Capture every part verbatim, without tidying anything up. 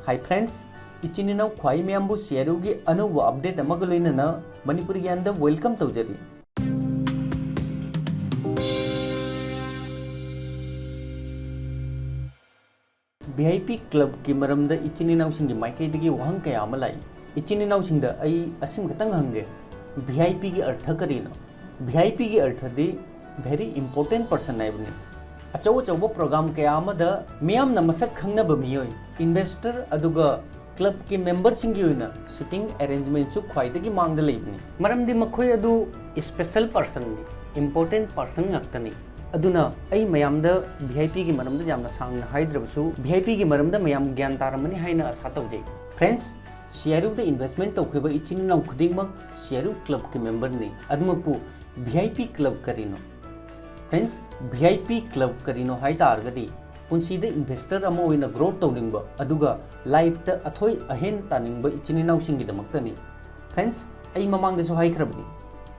Hi friends, ꯏꯆꯤꯟ ꯏꯅꯥꯎ ꯈ꯭ꯋꯥꯏ ꯃꯌꯥꯝꯕꯨ ꯁꯤꯌꯥꯔꯨꯒꯤ ꯑꯅꯧꯕ ꯑꯞꯗꯦꯠ ꯑꯃꯒ ꯂꯣꯏꯅꯅ ꯃꯅꯤꯄꯨꯔ ꯒ꯭ꯌꯥꯟꯗ ꯋꯦꯜꯀꯝ ꯇꯧꯖꯔꯤ꯫ ꯚꯤ ꯑꯥꯏ ꯄꯤ ꯀ꯭ꯂꯕꯀꯤ ꯃꯔꯝꯗ ꯏꯆꯤꯟ ꯏꯅꯥꯎꯁꯤꯡꯒꯤ ꯃꯥꯏꯀꯩꯗꯒꯤ ꯋꯥꯍꯪ ꯀꯌꯥ ꯑꯃ ꯂꯥꯛꯏ꯫ ꯏꯆꯤꯟ ꯏꯅꯥꯎꯁꯤꯡꯗ ꯑꯩ ꯑꯁꯤꯃ ꯈꯛꯇꯪ ꯍꯪꯒꯦ, ꯚꯤ ꯑꯥꯏ ꯄꯤꯒꯤ ꯑꯔꯊ ꯀꯔꯤꯅꯣ? ꯚꯤ ꯑꯥꯏ ꯄꯤꯒꯤ ꯑꯔꯊꯗꯤ very important person ꯍꯥꯏꯕꯅꯤ꯫ ꯑꯆꯧ ꯑꯆꯧꯕ ꯄ꯭ꯔꯣꯒ꯭ꯔꯥꯝ ꯀꯌꯥ ꯑꯃꯗ ꯃꯤꯌꯥꯝꯅ ꯃꯁꯛ ꯈꯪꯅꯕ ꯃꯤꯑꯣꯏ, ꯏꯟꯚꯦꯁꯇꯔ, ꯑꯗꯨꯒ ꯀ꯭ꯂꯕꯀꯤ ꯃꯦꯝꯕꯔꯁꯤꯡꯒꯤ ꯑꯣꯏꯅ ꯁꯤꯇꯤꯡ ꯑꯦꯔꯦꯟꯖꯃꯦꯟꯁꯨ ꯈ꯭ꯋꯥꯏꯗꯒꯤ ꯃꯥꯡꯗ ꯂꯩꯕꯅꯤ꯫ ꯃꯔꯝꯗꯤ ꯃꯈꯣꯏ ꯑꯗꯨ ꯏꯁꯄꯦꯁꯦꯜ ꯄꯔꯁꯟꯅꯤ, ꯏꯝꯄꯣꯔꯇꯦꯟ ꯄꯔꯁꯟ ꯉꯥꯛꯇꯅꯤ꯫ ꯑꯗꯨꯅ ꯑꯩ ꯃꯌꯥꯝꯗ ꯚꯤ ꯑꯥꯏ ꯄꯤꯒꯤ ꯃꯔꯝꯗ ꯌꯥꯝꯅ ꯁꯥꯡꯅ ꯍꯥꯏꯗ꯭ꯔꯕꯁꯨ, ꯚꯤ ꯑꯥꯏ ꯄꯤꯒꯤ ꯃꯔꯝꯗ ꯃꯌꯥꯝ ꯒ꯭ꯌꯥꯟ ꯇꯥꯔꯝꯃꯅꯤ ꯍꯥꯏꯅ ꯑꯥꯁꯥ ꯇꯧꯖꯩ꯫ ꯐ꯭ꯔꯦꯟꯁ, ꯁꯤꯌꯥꯔꯨꯗ ꯏꯟꯚꯦꯁꯃꯦꯟ ꯇꯧꯈꯤꯕ ꯏꯆꯤꯟ ꯏꯅꯥꯎ ꯈꯨꯗꯤꯡꯃꯛ ꯁꯤꯌꯥꯔꯨ ꯀ꯭ꯂꯕꯀꯤ ꯃꯦꯝꯕꯔꯅꯤ꯫ ꯑꯗꯨꯃꯛꯄꯨ ꯚꯤ ꯑꯥꯏ ꯄꯤ ꯀ꯭ꯂꯕ ꯀꯔꯤꯅꯣ? France, V I P club ꯀꯔꯤꯅꯣ ꯍꯥꯏ ꯇꯥꯔꯒꯗꯤ, ꯄꯨꯟꯁꯤꯗ ꯏꯟꯚꯦꯁꯇꯔ ꯑꯃ ꯑꯣꯏꯅ ꯒ꯭ꯔꯣ ꯇꯧꯅꯤꯡꯕ, ꯑꯗꯨꯒ ꯂꯥꯏꯐꯇ ꯑꯊꯣꯏ ꯑꯍꯦꯟ ꯇꯥꯅꯤꯡꯕ ꯏꯆꯤꯟ ꯏꯅꯥꯎꯁꯤꯡꯒꯤꯗꯃꯛꯇꯅꯤ꯫ ꯐ꯭ꯔꯦꯟꯁ, ꯑꯩ ꯃꯃꯥꯡꯗꯁꯨ ꯍꯥꯏꯈ꯭ꯔꯕꯅꯤ,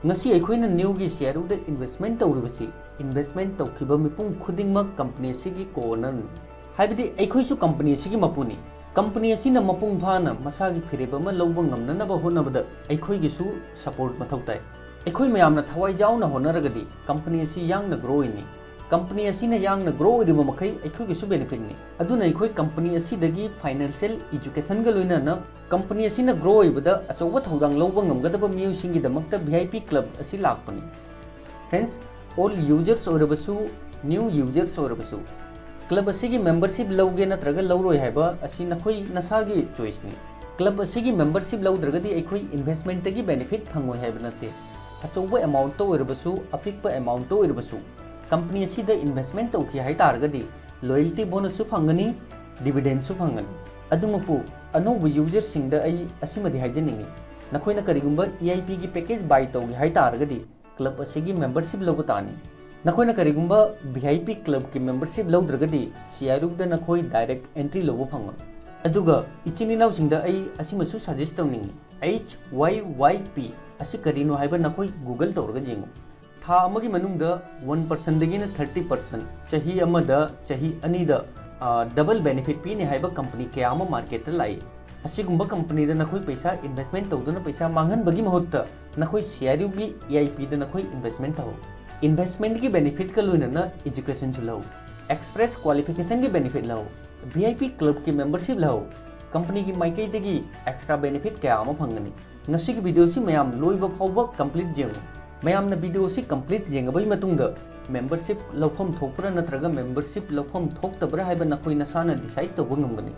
ꯉꯁꯤ ꯑꯩꯈꯣꯏꯅ ꯅ꯭ꯌꯨꯒꯤ ꯁꯤꯌꯥꯔꯨꯗ ꯏꯟꯚꯦꯁꯃꯦꯟ ꯇꯧꯔꯤꯕꯁꯤ, ꯏꯟꯚꯦꯁꯃꯦꯟ ꯇꯧꯈꯤꯕ ꯃꯤꯄꯨꯝ ꯈꯨꯗꯤꯡꯃꯛ ꯀꯝꯄꯅꯤ ꯑꯁꯤꯒꯤ ꯀꯣ-ꯑꯣꯅꯔꯅꯤ꯫ ꯍꯥꯏꯕꯗꯤ ꯑꯩꯈꯣꯏꯁꯨ ꯀꯝꯄꯅꯤ ꯑꯁꯤꯒꯤ ꯃꯄꯨꯅꯤ꯫ ꯀꯝꯄꯅꯤ ꯑꯁꯤꯅ ꯃꯄꯨꯡ ꯐꯥꯅ ꯃꯁꯥꯒꯤ ꯐꯤꯔꯦꯞ ꯑꯃ ꯂꯧꯕ ꯉꯝꯅꯅꯕ ꯍꯣꯠꯅꯕꯗ ꯑꯩꯈꯣꯏꯒꯤꯁꯨ ꯁꯄꯣꯔꯠ ꯃꯊꯧ ꯇꯥꯏ꯫ ꯑꯩꯈꯣꯏ ꯃꯌꯥꯝꯅ ꯊꯋꯥꯏ ꯌꯥꯎꯅ ꯍꯣꯠꯅꯔꯒꯗꯤ ꯀꯝꯄꯅꯤ ꯑꯁꯤ ꯌꯥꯡꯅ ꯒ꯭ꯔꯣ ꯑꯣꯏꯅꯤ꯫ ꯀꯝꯄꯅꯤ ꯑꯁꯤꯅ ꯌꯥꯡꯅ ꯒ꯭ꯔꯣ ꯑꯣꯏꯔꯤꯕ ꯃꯈꯩ ꯑꯩꯈꯣꯏꯒꯤꯁꯨ ꯕꯦꯅꯤꯐꯤꯠꯅꯤ꯫ ꯑꯗꯨꯅ ꯑꯩꯈꯣꯏ ꯀꯝꯄꯅꯤ ꯑꯁꯤꯗꯒꯤ ꯐꯥꯏꯅꯥꯟꯁꯤꯌꯦꯜ ꯏꯖꯨꯀꯦꯁꯟꯒ ꯂꯣꯏꯅꯅ ꯀꯝꯄꯅꯤ ꯑꯁꯤꯅ ꯒ꯭ꯔꯣ ꯑꯣꯏꯕꯗ ꯑꯆꯧꯕ ꯊꯧꯗꯥꯡ ꯂꯧꯕ ꯉꯝꯒꯗꯕ ꯃꯤꯑꯣꯏꯁꯤꯡꯒꯤꯗꯃꯛꯇ ꯚꯤ ꯑꯥꯏ ꯄꯤ ꯀ꯭ꯂꯕ ꯑꯁꯤ ꯂꯥꯛꯄꯅꯤ꯫ ꯐ꯭ꯔꯦꯟꯁ, ꯑꯣꯜ ꯌꯨꯖꯔꯁ ꯑꯣꯏꯔꯕꯁꯨ, ꯅ꯭ꯌꯨ ꯌꯨꯖꯔꯁ ꯑꯣꯏꯔꯕꯁꯨ, ꯀ꯭ꯂꯕ ꯑꯁꯤꯒꯤ ꯃꯦꯝꯕꯔꯁꯤꯞ ꯂꯧꯒꯦ ꯅꯠꯇ꯭ꯔꯒ ꯂꯧꯔꯣꯏ ꯍꯥꯏꯕ ꯑꯁꯤ ꯅꯈꯣꯏ ꯅꯁꯥꯒꯤ ꯆꯣꯏꯁꯅꯤ꯫ ꯀ꯭ꯂꯕ ꯑꯁꯤꯒꯤ ꯃꯦꯝꯕꯔꯁꯤꯞ ꯂꯧꯗ꯭ꯔꯒꯗꯤ ꯑꯩꯈꯣꯏ ꯏꯟꯚꯦꯁꯃꯦꯟꯠꯇꯒꯤ ꯕꯦꯅꯤꯐꯤꯠ ꯐꯪꯉꯣꯏ ꯍꯥꯏꯕ ꯅꯠꯇꯦ꯫ ꯑꯆꯧꯕ ꯑꯦꯃꯥꯎꯟꯠꯇ ꯑꯣꯏꯔꯕꯁꯨ, ꯑꯄꯤꯛꯄ ꯑꯦꯃꯥꯎꯟꯠꯇ ꯑꯣꯏꯔꯕꯁꯨ, ꯀꯝꯄꯅꯤ ꯑꯁꯤꯗ ꯏꯟꯚꯦꯁꯃꯦꯟꯠ ꯇꯧꯈꯤ ꯍꯥꯏ ꯇꯥꯔꯒꯗꯤ ꯂꯣꯌꯦꯜꯇꯤ ꯕꯣꯅꯁꯁꯨ ꯐꯪꯒꯅꯤ, ꯗꯤꯚꯤꯗꯦꯟꯁꯨ ꯐꯪꯒꯅꯤ꯫ ꯑꯗꯨꯃꯛꯄꯨ ꯑꯅꯧꯕ ꯌꯨꯖꯔꯁꯤꯡꯗ ꯑꯩ ꯑꯁꯤꯃꯗꯤ ꯍꯥꯏꯖꯅꯤꯡꯏ, ꯅꯈꯣꯏꯅ ꯀꯔꯤꯒꯨꯝꯕ ꯏ ꯑꯥꯏ ꯄꯤꯒꯤ ꯄꯦꯀꯦꯖ ꯕꯥꯏ ꯇꯧꯒꯦ ꯍꯥꯏ ꯇꯥꯔꯒꯗꯤ ꯀ꯭ꯂꯕ ꯑꯁꯤꯒꯤ ꯃꯦꯝꯕꯔꯁꯤꯞ ꯂꯧꯕ ꯇꯥꯅꯤ꯫ ꯅꯈꯣꯏꯅ ꯀꯔꯤꯒꯨꯝꯕ ꯚꯤ ꯑꯥꯏ ꯄꯤ ꯀ꯭ꯂꯕꯀꯤ ꯃꯦꯝꯕꯔꯁꯤꯞ ꯂꯧꯗ꯭ꯔꯒꯗꯤ ꯁꯤꯌꯥꯔꯨꯗ ꯅꯈꯣꯏ ꯗꯥꯏꯔꯦꯛ ꯑꯦꯟꯇ꯭ꯔꯤ ꯂꯧꯕ ꯐꯪꯉꯣꯏ꯫ ꯑꯗꯨꯒ ꯏꯆꯤꯟ ꯏꯅꯥꯎꯁꯤꯡꯗ ꯑꯩ ꯑꯁꯤꯃꯁꯨ ꯁꯖꯦꯁ ꯇꯧꯅꯤꯡꯏ, ꯑꯩꯆ ꯋꯥꯏ ꯋꯥꯏ ꯄꯤ ꯑꯁꯤ ꯀꯔꯤꯅꯣ ꯍꯥꯏꯕ ꯅꯈꯣꯏ ꯒꯨꯒꯜ ꯇꯧꯔꯒ ꯌꯦꯡꯉꯨ꯫ ꯊꯥ ꯑꯃꯒꯤ ꯃꯅꯨꯡꯗ ꯋꯥꯟ ꯄꯔꯁꯦꯟꯠꯗꯒꯤꯅ ꯊꯥꯔꯇꯤ ꯄꯔꯁꯦꯟꯠ, ꯆꯍꯤ ꯑꯃꯗ, ꯆꯍꯤ ꯑꯅꯤꯗ ꯗꯕꯜ ꯕꯦꯅꯤꯐꯤꯠ ꯄꯤꯅꯤ ꯍꯥꯏꯕ ꯀꯝꯄꯅꯤ ꯀꯌꯥ ꯑꯃ ꯃꯥꯔꯀꯦꯠꯇ ꯂꯥꯛꯏ꯫ ꯑꯁꯤꯒꯨꯝꯕ ꯀꯝꯄꯅꯤꯗ ꯅꯈꯣꯏ ꯄꯩꯁꯥ ꯏꯟꯚꯦꯁꯃꯦꯟ ꯇꯧꯗꯨꯅ ꯄꯩꯁꯥ ꯃꯥꯡꯍꯟꯕꯒꯤ ꯃꯍꯨꯠꯇ ꯅꯈꯣꯏ ꯁꯤ ꯑꯥꯔ ꯌꯨꯒꯤ ꯏ ꯑꯥꯏ ꯄꯤꯗ ꯅꯈꯣꯏ ꯏꯟꯚꯦꯁꯃꯦꯟ ꯇꯧ꯫ ꯏꯟꯚꯦꯁꯃꯦꯟꯒꯤ ꯕꯦꯅꯤꯐꯤꯠꯀ ꯂꯣꯏꯅꯅ ꯏꯖꯨꯀꯦꯁꯟꯁꯨ ꯂꯧ꯫ ꯑꯦꯛꯁꯄ꯭ꯔꯦꯁ ꯀ꯭ꯋꯥꯂꯤꯐꯤꯀꯦꯁꯟꯒꯤ ꯕꯦꯅꯤꯐꯤꯠ ꯂꯧ꯫ ꯚꯤ ꯑꯥꯏ ꯄꯤ ꯀ꯭ꯂꯕꯀꯤ ꯃꯦꯝꯕꯔꯁꯤꯞ ꯂꯧ꯫ ꯀꯝꯄꯅꯤꯒꯤ ꯃꯥꯏꯀꯩꯗꯒꯤ ꯑꯦꯛꯁꯇ꯭ꯔꯥ ꯕꯦꯅꯤꯐꯤꯠ ꯀꯌꯥ ꯑꯃ ꯐꯪꯒꯅꯤ꯫ ꯉꯁꯤꯒꯤ ꯚꯤꯗꯤꯑꯣꯁꯤ ꯃꯌꯥꯝ ꯂꯣꯏꯕ ꯐꯥꯎꯕ ꯀꯝꯄ꯭ꯂꯤꯠ ꯌꯦꯡꯉꯨ꯫ ꯃꯌꯥꯝꯅ ꯚꯤꯗꯤꯑꯣꯁꯤ ꯀꯝꯄ꯭ꯂꯤꯠ ꯌꯦꯡꯉꯕꯒꯤ ꯃꯇꯨꯡꯗ ꯃꯦꯝꯕꯔꯁꯤꯞ ꯂꯧꯐꯝ ꯊꯣꯛꯄ꯭ꯔꯥ ꯅꯠꯇ꯭ꯔꯒ ꯃꯦꯝꯕꯔꯁꯤꯞ ꯂꯧꯐꯝ ꯊꯣꯛꯇꯕ꯭ꯔꯥ ꯍꯥꯏꯕ ꯅꯈꯣꯏ ꯅꯁꯥꯅ ꯗꯤꯁꯥꯏꯗ ꯇꯧꯕ ꯉꯝꯒꯅꯤ꯫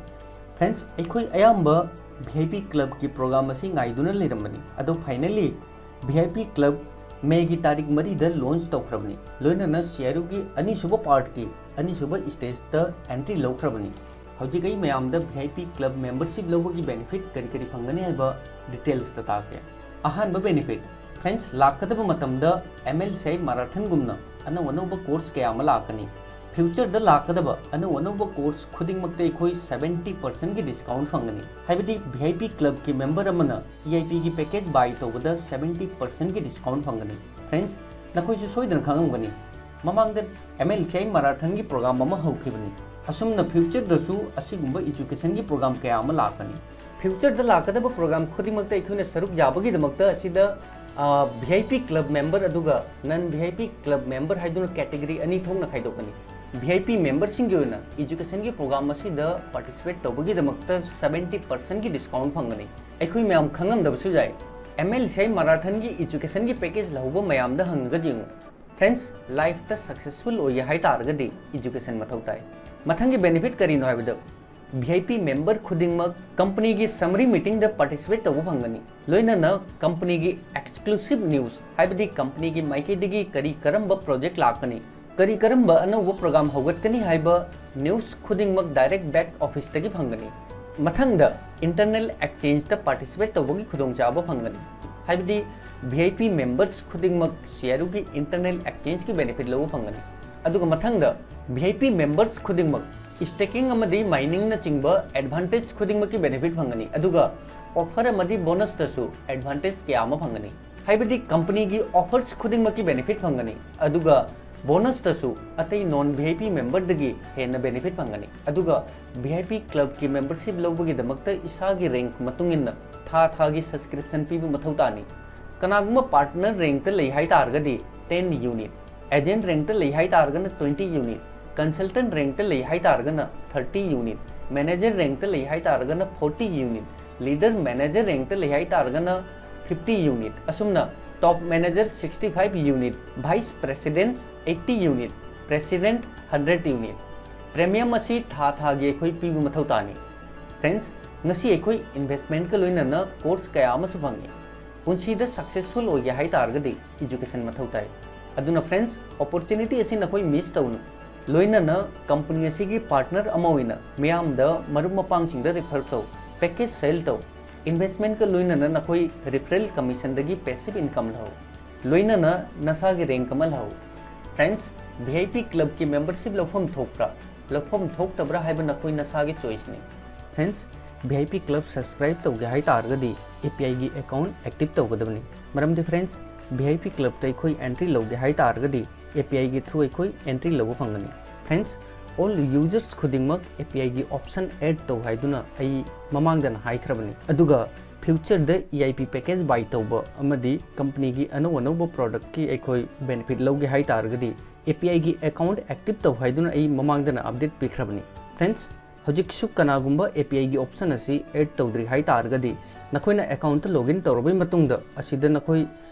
ꯐ꯭ꯔꯦꯟꯁ, ꯑꯩꯈꯣꯏ ꯑꯌꯥꯝꯕ ꯚꯤ ꯑꯥꯏ ꯄꯤ ꯀ꯭ꯂꯕꯀꯤ ꯄ꯭ꯔꯣꯒ꯭ꯔꯥꯝ ꯑꯁꯤ ꯉꯥꯏꯗꯨꯅ ꯂꯩꯔꯝꯕꯅꯤ, ꯑꯗꯣ finally V I P club ꯃꯦꯒꯤ ꯇꯥꯔꯤꯛ ꯃꯔꯤꯗ ꯂꯣꯟꯆ ꯇꯧꯈ꯭ꯔꯕꯅꯤ, ꯂꯣꯏꯅꯅ ꯁꯤ ꯑꯥꯔ ꯌꯨꯒꯤ ꯑꯅꯤꯁꯨꯕ ꯄꯥꯔꯠꯀꯤ ꯑꯅꯤꯁꯨꯕ ꯁ꯭ꯇꯦꯖꯇ ꯑꯦꯟꯇ꯭ꯔꯤ ꯂꯧꯈ꯭ꯔꯕꯅꯤ꯫ ꯍꯧꯖꯤꯛ ꯑꯩ ꯃꯌꯥꯝꯗ V I P club membership ꯂꯧꯕꯒꯤ ꯕꯦꯅꯤꯐꯤꯠ ꯀꯔꯤ ꯀꯔꯤ ꯐꯪꯒꯅꯤ ꯍꯥꯏꯕ ꯗꯤꯇꯦꯜꯁꯇ ꯇꯥꯛꯀꯦ꯫ ꯑꯍꯥꯟꯕ ꯕꯦꯅꯤꯐꯤꯠ, ꯐ꯭ꯔꯦꯟꯁ, ꯂꯥꯛꯀꯗꯕ ꯃꯇꯝꯗ ꯑꯦꯝ ꯑꯦꯜ ꯁꯤ ꯑꯥꯏ ꯃꯥꯔꯥꯊꯟꯒꯨꯝꯅ ꯑꯅꯧ ꯑꯅꯧꯕ ꯀꯣꯔꯁ ꯀꯌꯥ ꯑꯃ ꯂꯥꯛꯀꯅꯤ꯫ ꯐ꯭ꯌꯨꯆꯔꯗ ꯂꯥꯛꯀꯗꯕ ꯑꯅꯧ ꯑꯅꯧꯕ ꯀꯣꯔꯁ ꯈꯨꯗꯤꯡꯃꯛꯇ ꯑꯩꯈꯣꯏ ꯁꯕꯦꯟꯇꯤ ꯄꯥꯔꯁꯦꯟꯒꯤ ꯗꯤꯁꯀꯥꯎꯟ ꯐꯪꯒꯅꯤ, ꯍꯥꯏꯕꯗꯤ ꯚꯤ ꯑꯥꯏ ꯄꯤ ꯀ꯭ꯂꯕꯀꯤ ꯃꯦꯝꯕꯔ ꯑꯃꯅ ꯏ ꯑꯥꯏ ꯄꯤꯒꯤ ꯄꯦꯀꯦꯖ ꯕꯥꯏ ꯇꯧꯕꯗ ꯁꯕꯦꯟꯇꯤ ꯄꯥꯔꯁꯦꯟꯒꯤ ꯗꯤꯁꯀꯥꯎꯟ ꯐꯪꯒꯅꯤ꯫ ꯐ꯭ꯔꯦꯟꯁ, ꯅꯈꯣꯏꯁꯨ ꯁꯣꯏꯗꯅ ꯈꯪꯉꯝꯒꯅꯤ, ꯃꯃꯥꯡꯗ M L C I ꯃꯥꯔꯥꯊꯟꯒꯤ programme ꯑꯃ ꯍꯧꯈꯤꯕꯅꯤ꯫ ꯑꯁꯨꯝꯅ ꯐ꯭ꯌꯨꯆꯔꯗꯁꯨ ꯑꯁꯤꯒꯨꯝꯕ ꯏꯖꯨꯀꯦꯁꯟꯒꯤ ꯄ꯭ꯔꯣꯒ꯭ꯔꯥꯝ ꯀꯌꯥ ꯑꯃ ꯂꯥꯛꯀꯅꯤ꯫ ꯐ꯭ꯌꯨꯆꯔꯗ ꯂꯥꯛꯀꯗꯕ ꯄ꯭ꯔꯣꯒ꯭ꯔꯥꯝ ꯈꯨꯗꯤꯡꯃꯛꯇ ꯑꯩꯈꯣꯏꯅ ꯁꯔꯨꯛ ꯌꯥꯕꯒꯤꯗꯃꯛꯇ ꯑꯁꯤꯗ V I P club member ꯑꯗꯨꯒ non V I P club member ꯍꯥꯏꯗꯨꯅ ꯀꯦꯇꯦꯒꯣꯔꯤ ꯑꯅꯤ ꯊꯣꯛꯅ ꯈꯥꯏꯗꯣꯛꯀꯅꯤ꯫ ꯚꯤ ꯑꯥꯏ ꯄꯤ ꯃꯦꯝꯕꯔꯁꯤꯡꯒꯤ ꯑꯣꯏꯅ ꯏꯖꯨꯀꯦꯁꯟꯒꯤ ꯄ꯭ꯔꯣꯒ꯭ꯔꯥꯝ ꯑꯁꯤꯗ ꯄꯥꯔꯇꯤꯁꯤꯄꯦꯠ ꯇꯧꯕꯒꯤꯗꯃꯛꯇ ꯁꯕꯦꯟꯇꯤ ꯄꯥꯔꯁꯦꯟꯒꯤ ꯗꯤꯁꯀꯥꯎꯟ ꯐꯪꯒꯅꯤ꯫ ꯑꯩꯈꯣꯏ ꯃꯌꯥꯝ ꯈꯪꯉꯝꯗꯕꯁꯨ ꯌꯥꯏ, ꯑꯦꯝ ꯑꯦꯜ ꯁꯤ ꯑꯥꯏ ꯃꯥꯔꯥꯊꯟꯒꯤ ꯏꯖꯨꯀꯦꯁꯟꯒꯤ ꯄꯦꯀꯦꯖ ꯂꯧꯍꯧꯕ ꯃꯌꯥꯝꯗ ꯍꯪꯉꯒ ꯌꯦꯡꯉꯨ꯫ ꯐ꯭ꯔꯦꯟꯁ, ꯂꯥꯏꯐꯇ ꯁꯛꯁꯦꯁꯐꯨꯜ ꯑꯣꯏꯒꯦ ꯍꯥꯏ ꯇꯥꯔꯒꯗꯤ ꯏꯖꯨꯀꯦꯁꯟ ꯃꯊꯧ ꯇꯥꯏ꯫ ꯃꯊꯪꯒꯤ ꯕꯦꯅꯤꯐꯤꯠ ꯀꯔꯤꯅꯣ ꯍꯥꯏꯕꯗ, ꯚꯤ ꯑꯥꯏ ꯄꯤ ꯃꯦꯝꯕꯔ ꯈꯨꯗꯤꯡꯃꯛ ꯀꯝꯄꯅꯤꯒꯤ ꯁꯃꯔꯤ ꯃꯤꯇꯤꯡꯗ ꯄꯥꯔꯇꯤꯁꯤꯄꯦꯠ ꯇꯧꯕ ꯐꯪꯒꯅꯤ, ꯂꯣꯏꯅꯅ ꯀꯝꯄꯅꯤꯒꯤ ꯑꯦꯛꯁꯀ꯭ꯂꯨꯁꯤꯞ ꯅ꯭ꯌꯨꯁ, ꯍꯥꯏꯕꯗꯤ ꯀꯝꯄꯅꯤꯒꯤ ꯃꯥꯏꯀꯩꯗꯒꯤ ꯀꯔꯤ ꯀꯔꯝꯕ ꯄ꯭ꯔꯣꯖꯦꯛ ꯂꯥꯛꯀꯅꯤ, ꯀꯔꯤ ꯀꯔꯝꯕ ꯑꯅꯧꯕ ꯄ꯭ꯔꯣꯒ꯭ꯔꯥꯝ ꯍꯧꯒꯠꯀꯅꯤ ꯍꯥꯏꯕ ꯅ꯭ꯌꯨꯁ ꯈꯨꯗꯤꯡꯃꯛ ꯗꯥꯏꯔꯦꯛ ꯕꯦꯛ ꯑꯣꯐꯤꯁꯇꯒꯤ ꯐꯪꯒꯅꯤ꯫ ꯃꯊꯪꯗ, ꯏꯟꯇꯔꯅꯦꯜ ꯑꯦꯛꯁꯆꯦꯟꯖꯇ ꯄꯥꯔꯇꯤꯁꯤꯄꯦꯠ ꯇꯧꯕꯒꯤ ꯈꯨꯗꯣꯡꯆꯥꯕ ꯐꯪꯒꯅꯤ, ꯍꯥꯏꯕꯗꯤ ꯚꯤ ꯑꯥꯏ ꯄꯤ ꯃꯦꯝꯕꯔꯁ ꯈꯨꯗꯤꯡꯃꯛ ꯁꯤ ꯑꯥꯔ ꯌꯨꯒꯤ ꯏꯟꯇꯔꯅꯦꯜ ꯑꯦꯛꯁꯆꯦꯟꯖꯀꯤ ꯕꯦꯅꯤꯐꯤꯠ ꯂꯧꯕ ꯐꯪꯒꯅꯤ꯫ ꯑꯗꯨꯒ ꯃꯊꯪꯗ, ꯚꯤ ꯑꯥꯏ ꯄꯤ ꯃꯦꯝꯕꯔꯁ ꯈꯨꯗꯤꯡꯃꯛ ꯁ꯭ꯇꯦꯀꯤꯡ ꯑꯃꯗꯤ ꯃꯥꯏꯅꯤꯡꯅꯆꯤꯡꯕ ꯑꯦꯗꯚꯥꯟꯇꯦꯖ ꯈꯨꯗꯤꯡꯃꯛꯀꯤ ꯕꯦꯅꯤꯐꯤꯠ ꯐꯪꯒꯅꯤ, ꯑꯗꯨꯒ ꯑꯣꯐꯔ ꯑꯃꯗꯤ ꯕꯣꯅꯁꯇꯁꯨ ꯑꯦꯗꯚꯥꯟꯇꯦꯖ ꯀꯌꯥ ꯑꯃ ꯐꯪꯒꯅꯤ, ꯍꯥꯏꯕꯗꯤ ꯀꯝꯄꯅꯤꯒꯤ ꯑꯣꯐꯔꯁ ꯈꯨꯗꯤꯡꯃꯛꯀꯤ ꯕꯦꯅꯤꯐꯤꯠ ꯐꯪꯒꯅꯤ꯫ ꯑꯗꯨꯒ ꯕꯣꯅꯁꯇꯁꯨ ꯑꯇꯩ ꯅꯣꯟ ꯚꯤ ꯑꯥꯏ ꯄꯤ ꯃꯦꯝꯕꯔꯗꯒꯤ ꯍꯦꯟꯅ ꯕꯦꯅꯤꯐꯤꯠ ꯐꯪꯒꯅꯤ꯫ ꯑꯗꯨꯒ ꯚꯤ ꯑꯥꯏ ꯄꯤ ꯀ꯭ꯂꯕꯀꯤ ꯃꯦꯝꯕꯔꯁꯤꯞ ꯂꯧꯕꯒꯤꯗꯃꯛꯇ ꯏꯁꯥꯒꯤ ꯔꯦꯡꯛ ꯃꯇꯨꯡ ꯏꯟꯅ ꯊꯥ ꯊꯥꯒꯤ ꯁꯕꯁꯀ꯭ꯔꯤꯞꯁꯟ ꯄꯤꯕ ꯃꯊꯧ ꯇꯥꯅꯤ꯫ ꯀꯅꯥꯒꯨꯝꯕ ꯄꯥꯔꯠꯅꯔ ꯔꯦꯡꯛꯇ ꯂꯩ ꯍꯥꯏ ꯇꯥꯔꯒꯗꯤ ꯇꯦꯟ ꯌꯨꯅꯤꯠ, ꯑꯦꯖꯦꯟꯠ ꯔꯦꯡꯛꯇ ꯂꯩ ꯍꯥꯏ ꯇꯥꯔꯒꯅ ꯇ꯭ꯋꯦꯟꯇꯤ ꯌꯨꯅꯤꯠ, ꯀꯟꯁꯜꯇꯦꯟꯠ ꯔꯦꯡꯛꯇ ꯂꯩ ꯍꯥꯏ ꯇꯥꯔꯒꯅ ꯊꯥꯔꯇꯤ ꯌꯨꯅꯤꯠ, ꯃꯦꯅꯦꯖꯔ ꯔꯦꯡꯛꯇ ꯂꯩ ꯍꯥꯏ ꯇꯥꯔꯒꯅ ꯐꯣꯔꯇꯤ ꯌꯨꯅꯤꯠ, ꯂꯤꯗꯔ ꯃꯦꯅꯦꯖꯔ ꯔꯦꯡꯛꯇ ꯂꯩ ꯍꯥꯏ ꯇꯥꯔꯒꯅ ꯐꯤꯐꯇꯤ ꯌꯨꯅꯤꯠ, ꯑꯁꯨꯝꯅ top manager sixty five unit, vice president eighty unit, president hundred unit. Premium ꯑꯁꯤ ꯊꯥ ꯊꯥꯒꯤ ꯑꯩꯈꯣꯏ ꯄꯤꯕ ꯃꯊꯧ ꯇꯥꯅꯤ꯫ ꯐ꯭ꯔꯦꯟꯗꯁ, ꯉꯁꯤ ꯑꯩꯈꯣꯏ ꯏꯟꯚꯦꯁ꯭ꯠꯃꯦꯟꯠꯀ ꯂꯣꯏꯅꯅ ꯀꯣꯔꯁ ꯀꯌꯥ ꯑꯃꯁꯨ ꯐꯪꯉꯤ꯫ ꯄꯨꯟꯁꯤꯗ ꯁꯛꯁꯦꯁꯐꯨꯜ ꯑꯣꯏꯒꯦ ꯍꯥꯏ ꯇꯥꯔꯒꯗꯤ ꯏꯖꯨꯀꯦꯁꯟ ꯃꯊꯧ ꯇꯥꯏ꯫ ꯑꯗꯨꯅ ꯐ꯭ꯔꯦꯟꯗꯁ, ꯑꯣꯄꯣꯔꯆꯨꯅꯤꯇꯤ ꯑꯁꯤ ꯅꯈꯣꯏ ꯃꯤꯁ ꯇꯧꯅꯨ꯫ ꯂꯣꯏꯅꯅ ꯀꯝꯄꯅꯤ ꯑꯁꯤꯒꯤ ꯄꯥꯔꯠꯅꯔ ꯑꯃ ꯑꯣꯏꯅ ꯃꯤꯌꯥꯝꯗ, ꯃꯔꯨꯞ ꯃꯄꯥꯡꯁꯤꯡꯗ ꯔꯤꯐꯔ ꯇꯧ, ꯄꯦꯀꯦꯖ ꯁꯦꯜ ꯇꯧ, ꯏꯟꯚꯦꯁ꯭ꯠꯃꯦꯟꯠꯀ ꯂꯣꯏꯅꯅ ꯅꯈꯣꯏ ꯔꯤꯐꯔꯦꯜ ꯀꯃꯤꯁꯟꯗꯒꯤ ꯄꯦꯁꯤꯚ ꯏꯟꯀꯝ ꯂꯧ, ꯂꯣꯏꯅꯅ ꯅꯁꯥꯒꯤ ꯔꯦꯡꯛ ꯑꯃ ꯂꯧ꯫ ꯐ꯭ꯔꯦꯟꯗꯁ, ꯚꯤ ꯑꯥꯏ ꯄꯤ ꯀ꯭ꯂꯕꯀꯤ ꯃꯦꯝꯕꯔꯁꯤꯞ ꯂꯧꯐꯝ ꯊꯣꯛꯄ꯭ꯔꯥ, ꯂꯧꯐꯝ ꯊꯣꯛꯇꯕ꯭ꯔꯥ ꯍꯥꯏꯕ ꯅꯈꯣꯏ ꯅꯁꯥꯒꯤ ꯆꯣꯏꯁꯅꯤ꯫ Friends, V I P club ꯁꯕꯁꯀ꯭ꯔꯥꯏꯕ ꯇꯧꯒꯦ ꯍꯥꯏ ꯇꯥꯔꯒꯗꯤ ꯑꯦ ꯄꯤ ꯑꯥꯏꯒꯤ ꯑꯦꯀꯥꯎꯟꯠ ꯑꯦꯛꯇꯤꯚ ꯇꯧꯒꯗꯕꯅꯤ꯫ ꯃꯔꯝꯗꯤ ꯐ꯭ꯔꯦꯟꯗꯁ, ꯚꯤ ꯑꯥꯏ ꯄꯤ ꯀ꯭ꯂꯕꯇ ꯑꯩꯈꯣꯏ ꯑꯦꯟꯇ꯭ꯔꯤ ꯂꯧꯒꯦ ꯍꯥꯏ ꯇꯥꯔꯒꯗꯤ ꯑꯦ ꯄꯤ ꯑꯥꯏꯒꯤ ꯊ꯭ꯔꯨ ꯑꯩꯈꯣꯏ ꯑꯦꯟꯇ꯭ꯔꯤ ꯂꯧꯕ ꯐꯪꯒꯅꯤ꯫ ꯐ꯭ꯔꯦꯟꯗꯁ, ꯑꯣꯜ ꯌꯨꯖꯔꯁ ꯈꯨꯗꯤꯡꯃꯛ ꯑꯦ ꯄꯤ ꯑꯥꯏꯒꯤ ꯑꯣꯞꯁꯟ ꯑꯦꯗ ꯇꯧ ꯍꯥꯏꯗꯨꯅ ꯑꯩ ꯃꯃꯥꯡꯗꯅ ꯍꯥꯏꯈ꯭ꯔꯕꯅꯤ꯫ ꯑꯗꯨꯒ ꯐ꯭ꯌꯨꯆꯔꯗ ꯏ ꯑꯥꯏ ꯄꯤ ꯄꯦꯀꯦꯖ ꯕꯥꯏ ꯇꯧꯕ ꯑꯃꯗꯤ ꯀꯝꯄꯅꯤꯒꯤ ꯑꯅꯧ ꯑꯅꯧꯕ ꯄ꯭ꯔꯣꯗꯛꯀꯤ ꯑꯩꯈꯣꯏ ꯕꯦꯅꯤꯐꯤꯠ ꯂꯧꯒꯦ ꯍꯥꯏ ꯇꯥꯔꯒꯗꯤ ꯑꯦ ꯄꯤ ꯑꯥꯏꯒꯤ ꯑꯦꯀꯥꯎꯟꯠ ꯑꯦꯛꯇꯤꯚ ꯇꯧ ꯍꯥꯏꯗꯨꯅ ꯑꯩ ꯃꯃꯥꯡꯗꯅ ꯑꯞꯗꯦꯠ ꯄꯤꯈ꯭ꯔꯕꯅꯤ꯫ ꯐ꯭ꯔꯦꯟꯗꯁ, ꯍꯧꯖꯤꯛꯁꯨ ꯀꯅꯥꯒꯨꯝꯕ ꯑꯦ ꯄꯤ ꯑꯥꯏꯒꯤ ꯑꯣꯞꯁꯟ ꯑꯁꯤ ꯑꯦꯗ ꯇꯧꯗ꯭ꯔꯤ ꯍꯥꯏ ꯇꯥꯔꯒꯗꯤ, ꯅꯈꯣꯏꯅ ꯑꯦꯀꯥꯎꯟꯠꯇ ꯂꯣꯒꯏꯟ ꯇꯧꯔꯕꯩ ꯃꯇꯨꯡꯗ ꯑꯁꯤꯗ ꯅꯈꯣꯏ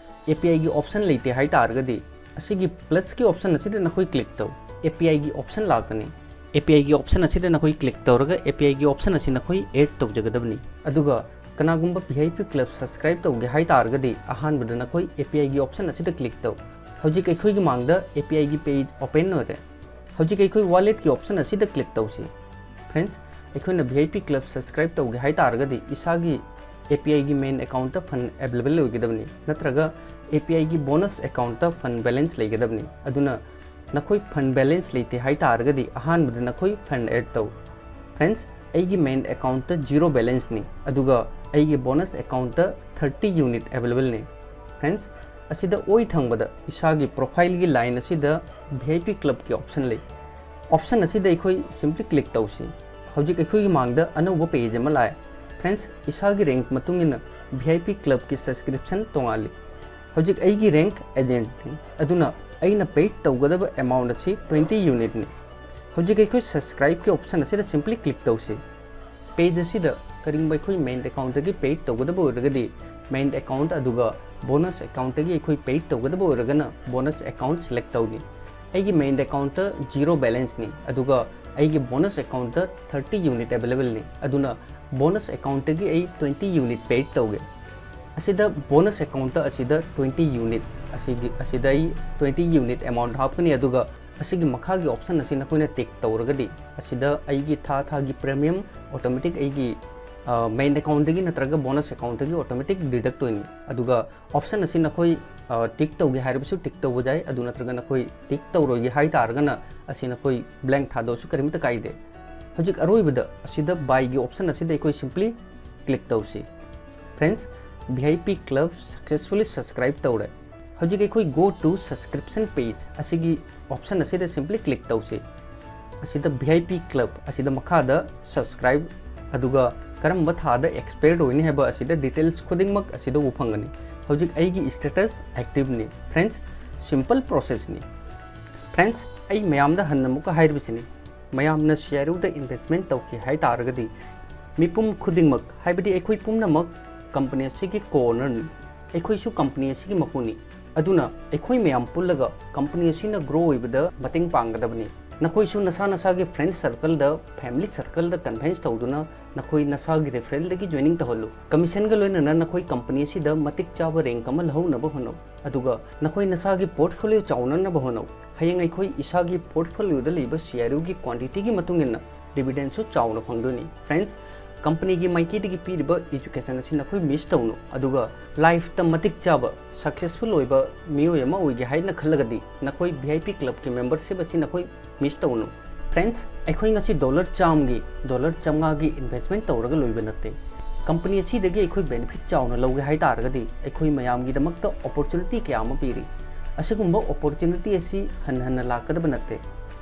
ꯑꯦ ꯄꯤ ꯑꯥꯏꯒꯤ ꯑꯣꯞꯁꯟ ꯂꯩꯇꯦ ꯍꯥꯏ ꯇꯥꯔꯒꯗꯤ, ꯑꯁꯤꯒꯤ ꯄ꯭ꯂꯁꯀꯤ ꯑꯣꯞꯁꯟ ꯑꯁꯤꯗ ꯅꯈꯣꯏ ꯀ꯭ꯂꯤꯛ ꯇꯧ꯫ ꯑꯦ ꯄꯤ ꯑꯥꯏꯒꯤ ꯑꯣꯞꯁꯟ ꯂꯥꯛꯀꯅꯤ꯫ ꯑꯦ ꯄꯤ ꯑꯥꯏꯒꯤ ꯑꯣꯞꯁꯟ ꯑꯁꯤꯗ ꯅꯈꯣꯏ ꯀ꯭ꯂꯤꯛ ꯇꯧꯔꯒ ꯑꯦ ꯄꯤ ꯑꯥꯏꯒꯤ ꯑꯣꯞꯁꯟ ꯑꯁꯤ ꯅꯈꯣꯏ ꯑꯦꯗ ꯇꯧꯖꯒꯗꯕꯅꯤ꯫ ꯑꯗꯨꯒ ꯀꯅꯥꯒꯨꯝꯕ ꯚꯤ ꯑꯥꯏ ꯄꯤ ꯀ꯭ꯂꯕ ꯁꯕꯁꯀ꯭ꯔꯥꯏꯕ ꯇꯧꯒꯦ ꯍꯥꯏ ꯇꯥꯔꯒꯗꯤ, ꯑꯍꯥꯟꯕꯗ ꯅꯈꯣꯏ ꯑꯦ ꯄꯤ ꯑꯥꯏꯒꯤ ꯑꯣꯞꯁꯟ ꯑꯁꯤꯗ ꯀ꯭ꯂꯤꯛ ꯇꯧ꯫ ꯍꯧꯖꯤꯛ ꯑꯩꯈꯣꯏꯒꯤ ꯃꯥꯡꯗ ꯑꯦ ꯄꯤ ꯑꯥꯏꯒꯤ ꯄꯦꯖ ꯑꯣꯄꯟ ꯑꯣꯏꯔꯦ꯫ ꯍꯧꯖꯤꯛ ꯑꯩꯈꯣꯏ ꯋꯥꯂꯦꯠꯀꯤ ꯑꯣꯞꯁꯟ ꯑꯁꯤꯗ ꯀ꯭ꯂꯤꯛ ꯇꯧꯁꯤ꯫ ꯐ꯭ꯔꯦꯟꯗꯁ, ꯑꯩꯈꯣꯏꯅ ꯚꯤ ꯑꯥꯏ ꯄꯤ ꯀ꯭ꯂꯕ ꯁꯕꯁꯀ꯭ꯔꯥꯏꯕ ꯇꯧꯒꯦ ꯍꯥꯏ ꯇꯥꯔꯒꯗꯤ ꯏꯁꯥꯒꯤ ꯑꯦ ꯄꯤ ꯑꯥꯏꯒꯤ ꯃꯦꯟ ꯑꯦꯀꯥꯎꯟꯠꯇ ꯐꯟ ꯑꯦꯚꯦꯂꯦꯕꯜ ꯑꯣꯏꯒꯗꯕꯅꯤ, ꯅꯠꯇ꯭ꯔꯒ ꯑꯦ ꯄꯤ ꯑꯥꯏꯒꯤ ꯕꯣꯅꯁ ꯑꯦꯀꯥꯎꯟꯠꯇ ꯐꯟ ꯕꯦꯂꯦꯟꯁ ꯂꯩꯒꯗꯕꯅꯤ꯫ ꯑꯗꯨꯅ ꯅꯈꯣꯏ ꯐꯟ ꯕꯦꯂꯦꯟꯁ ꯂꯩꯇꯦ ꯍꯥꯏ ꯇꯥꯔꯒꯗꯤ ꯑꯍꯥꯟꯕꯗ ꯅꯈꯣꯏ ꯐꯟ ꯑꯦꯗ ꯇꯧ꯫ ꯐ꯭ꯔꯦꯟꯗꯁ, ꯑꯩꯒꯤ ꯃꯦꯟ ꯑꯦꯀꯥꯎꯟꯠꯇ ꯖꯤꯔꯣ ꯕꯦꯂꯦꯟꯁꯅꯤ, ꯑꯗꯨꯒ ꯑꯩꯒꯤ ꯕꯣꯅꯁ ꯑꯦꯀꯥꯎꯟꯠꯇ ꯊꯥꯔꯇꯤ ꯌꯨꯅꯤꯠ ꯑꯦꯚꯦꯂꯦꯕꯜꯅꯤ꯫ ꯐ꯭ꯔꯦꯟꯗꯁ, ꯑꯁꯤꯗ ꯑꯣꯏ ꯊꯪꯕꯗ ꯏꯁꯥꯒꯤ profile ꯒꯤ line ꯑꯁꯤꯗ V I P club ꯀꯤ option ꯂꯩ꯫ Option ꯑꯁꯤꯗ ꯑꯩꯈꯣꯏ simply click ꯇꯧꯁꯤ꯫ ꯍꯧꯖꯤꯛ ꯑꯩꯈꯣꯏꯒꯤ ꯃꯥꯡꯗ ꯑꯅꯧꯕ page ꯑꯃ ꯂꯥꯛꯑꯦ꯫ Friends, ꯏꯁꯥꯒꯤ rank ꯃꯇꯨꯡ ꯏꯟꯅ V I P club ꯀꯤ subscription ꯇꯣꯉꯥꯜꯂꯤ꯫ ꯍꯧꯖꯤꯛ ꯑꯩꯒꯤ rank agent ꯅꯤ, ꯑꯗꯨꯅ ꯑꯩꯅ paid ꯇꯧꯒꯗꯕ amount ꯑꯁꯤ twenty unit ꯅꯤ꯫ ꯍꯧꯖꯤꯛ ꯑꯩꯈꯣꯏ subscribe ꯀꯤ option ꯑꯁꯤꯗ simply click ꯇꯧꯁꯤ꯫ Page ꯑꯁꯤꯗ ꯀꯔꯤꯒꯨꯝꯕ ꯑꯩꯈꯣꯏ main account ꯇꯒꯤ paid ꯇꯧꯒꯗꯕ ꯑꯣꯏꯔꯒꯗꯤ, main account ꯑꯗꯨꯒ bonus account ꯇꯒꯤ ꯑꯩꯈꯣꯏ paid ꯇꯧꯒꯗꯕ ꯑꯣꯏꯔꯒꯅ bonus account select ꯇꯧꯅꯤ꯫ ꯑꯩꯒꯤ main account ꯇ zero balance ꯅꯤ, ꯑꯗꯨꯒ ꯑꯩꯒꯤ bonus account ꯇ thirty unit available ꯅꯤ, ꯑꯗꯨꯅ bonus account ꯇꯒꯤ ꯑꯩ twenty unit paid ꯇꯧꯒꯦ꯫ ꯑꯁꯤꯗ bonus account ꯇ ꯑꯁꯤꯗ twenty unit, ꯑꯁꯤꯒꯤ, ꯑꯁꯤꯗ ꯑꯩ twenty unit amount ꯍꯥꯞꯀꯅꯤ, ꯑꯗꯨꯒ ꯑꯁꯤꯒꯤ ꯃꯈꯥꯒꯤ option ꯑꯁꯤ ꯅꯈꯣꯏꯅ tick ꯇꯧꯔꯒꯗꯤ, ꯑꯁꯤꯗ ꯑꯩꯒꯤ ꯊꯥ ꯊꯥꯒꯤ premium automatic ꯑꯩꯒꯤ, ꯑ, main account ꯗꯒꯤ ꯅꯠꯇ꯭ꯔꯒ bonus account ꯗꯒꯤ automatic deduct ꯑꯣꯏꯅꯤ꯫ ꯑꯗꯨꯒ option ꯑꯁꯤ ꯅꯈꯣꯏ, ꯑ, tick ꯇꯧꯒꯦ ꯍꯥꯏꯔꯕꯁꯨ tick ꯇꯧꯕ ꯌꯥꯏ, ꯑꯗꯨ ꯅꯠꯇ꯭ꯔꯒ ꯅꯈꯣꯏ tick ꯇꯧꯔꯣꯏꯒꯦ ꯍꯥꯏ ꯇꯥꯔꯒꯅ ꯑꯁꯤ ꯅꯈꯣꯏ blank ꯊꯥꯗꯣꯛꯑꯁꯨ ꯀꯔꯤꯝꯇ ꯀꯥꯏꯗꯦ꯫ ꯍꯧꯖꯤꯛ ꯑꯔꯣꯏꯕꯗ ꯑꯁꯤꯗ buy ꯒꯤ option ꯑꯁꯤꯗ ꯑꯩꯈꯣꯏ simply click ꯇꯧꯁꯤ꯫ Friends, V I P club successfully subscribe ꯇꯧꯔꯦ꯫ ꯍꯧꯖꯤꯛ ꯑꯩꯈꯣꯏ go to subscription page ꯑꯁꯤꯒꯤ option ꯑꯁꯤꯗ simply click ꯇꯧꯁꯤ꯫ ꯑꯁꯤꯗ V I P club ꯑꯁꯤꯗ ꯃꯈꯥꯗ subscribe, ꯑꯗꯨꯒ ꯀꯔꯝꯕ ꯊꯥꯗ expire ꯑꯣꯏꯅꯤ ꯍꯥꯏꯕ ꯑꯁꯤꯗ details ꯈꯨꯗꯤꯡꯃꯛ ꯑꯁꯤꯗ ꯎꯕ ꯐꯪꯒꯅꯤ꯫ ꯍꯧꯖꯤꯛ ꯑꯩꯒꯤ status active ꯅꯤ꯫ Friends, simple process ꯅꯤ꯫ Friends, ꯑꯩ ꯃꯌꯥꯝꯗ ꯍꯟꯅ ꯑꯃꯨꯛꯀ ꯍꯥꯏꯔꯤꯕꯁꯤꯅꯤ, ꯃꯌꯥꯝꯅ C R U ꯗ investment ꯇꯧꯒꯦ ꯍꯥꯏ ꯇꯥꯔꯒꯗꯤ, ꯃꯤꯄꯨꯝ ꯈꯨꯗꯤꯡꯃꯛ, ꯍꯥꯏꯕꯗꯤ ꯑꯩꯈꯣꯏ ꯄꯨꯝꯅꯃꯛ company ꯑꯁꯤꯒꯤ co-owner ꯅꯤ꯫ ꯑꯩꯈꯣꯏꯁꯨ company ꯑꯁꯤꯒꯤ ꯃꯄꯨꯅꯤ꯫ ꯑꯗꯨꯅ ꯑꯩꯈꯣꯏ ꯃꯌꯥꯝ ꯄꯨꯜꯂꯒ company ꯑꯁꯤꯅ grow ꯑꯣꯏꯕꯗ ꯃꯇꯦꯡ ꯄꯥꯡꯒꯗꯕꯅꯤ꯫ ꯅꯈꯣꯏꯁꯨ ꯅꯁꯥ ꯅꯁꯥꯒꯤ friend circle ꯗ, family circle ꯗ convince ꯇꯧꯗꯨꯅ ꯅꯈꯣꯏ ꯅꯁꯥꯒꯤ referral ꯗꯒꯤ joining ꯇꯧꯍꯜꯂꯨ꯫ Commission ꯒ ꯂꯣꯏꯅꯅ ꯅꯈꯣꯏ company ꯑꯁꯤꯗ ꯃꯇꯤꯛ ꯆꯥꯕ rank ꯑꯃ ꯂꯧꯍꯧꯅꯕ ꯍꯣꯠꯅꯧ꯫ ꯑꯗꯨꯒ ꯅꯈꯣꯏ ꯅꯁꯥꯒꯤ portfolio ꯆꯥꯎꯅꯅꯕ ꯍꯣꯠꯅꯧ꯫ ꯍꯌꯦꯡ ꯑꯩꯈꯣꯏ ꯏꯁꯥꯒꯤ portfolio ꯗ ꯂꯩꯕ C R U ꯒꯤ quantity ꯒꯤ ꯃꯇꯨꯡ ꯏꯟꯅ dividend ꯁꯨ ꯆꯥꯎꯅ ꯐꯪꯗꯣꯏꯅꯤ꯫ Friends, company ꯒꯤ ꯃꯥꯏꯀꯩꯗꯒꯤ ꯄꯤꯔꯤꯕ education ꯑꯁꯤ ꯅꯈꯣꯏ miss ꯇꯧꯅꯨ꯫ ꯑꯗꯨꯒ life ꯇ ꯃꯇꯤꯛ ꯆꯥꯕ, successful ꯑꯣꯏꯕ ꯃꯤꯑꯣꯏ ꯑꯃ ꯑꯣꯏꯒꯦ ꯍꯥꯏꯅ ꯈꯜꯂꯒꯗꯤ ꯅꯈꯣꯏ V I P club ꯀꯤ membership ꯑꯁꯤ ꯅꯈꯣꯏ miss ꯇꯧꯅꯨ꯫ Friends, ꯑꯩꯈꯣꯏ ꯉꯁꯤ dollar ꯆꯥꯝꯃꯒꯤ, dollar ꯆꯥꯝꯃꯉꯥꯒꯤ investment ꯇꯧꯔꯒ ꯂꯣꯏꯕ ꯅꯠꯇꯦ꯫ ꯀꯝꯄꯅꯤ ꯑꯁꯤꯗꯒꯤ ꯑꯩꯈꯣꯏ ꯕꯦꯅꯤꯐꯤꯠ ꯆꯥꯎꯅ ꯂꯧꯒꯦ ꯍꯥꯏ ꯇꯥꯔꯒꯗꯤ ꯑꯩꯈꯣꯏ ꯃꯌꯥꯝꯒꯤꯗꯃꯛꯇ ꯑꯣꯄꯣꯔꯆꯨꯅꯤꯇꯤ ꯀꯌꯥ ꯑꯃ ꯄꯤꯔꯤ꯫ ꯑꯁꯤꯒꯨꯝꯕ ꯑꯣꯄꯣꯔꯆꯨꯅꯤꯇꯤ ꯑꯁꯤ ꯍꯟꯅ ꯍꯟꯅ ꯂꯥꯛꯀꯗꯕ ꯅꯠꯇꯦ꯫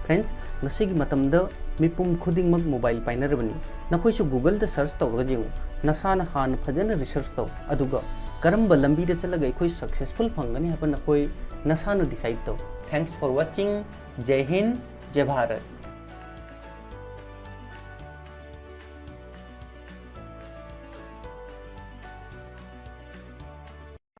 ꯐ꯭ꯔꯦꯟꯁ, ꯉꯁꯤꯒꯤ ꯃꯇꯝꯗ ꯃꯤꯄꯨꯝ ꯈꯨꯗꯤꯡꯃꯛ ꯃꯣꯕꯥꯏꯜ ꯄꯥꯏꯅꯔꯕꯅꯤ꯫ ꯅꯈꯣꯏꯁꯨ ꯒꯨꯒꯜꯗ ꯁꯔꯆ ꯇꯧꯔꯒ ꯌꯦꯡꯉꯨ꯫ ꯅꯁꯥꯅ ꯍꯥꯟꯅ ꯐꯖꯅ ꯔꯤꯁꯔꯆ ꯇꯧ, ꯑꯗꯨꯒ ꯀꯔꯝꯕ ꯂꯝꯕꯤꯗ ꯆꯠꯂꯒ ꯑꯩꯈꯣꯏ ꯁꯛꯁꯦꯁꯐꯨꯜ ꯐꯪꯒꯅꯤ ꯍꯥꯏꯕ ꯅꯈꯣꯏ ꯅꯁꯥꯅ ꯗꯤꯁꯥꯏꯗ ꯇꯧ꯫ Thanks for watching. ꯖꯩ Hind, ꯖꯩ Bharat.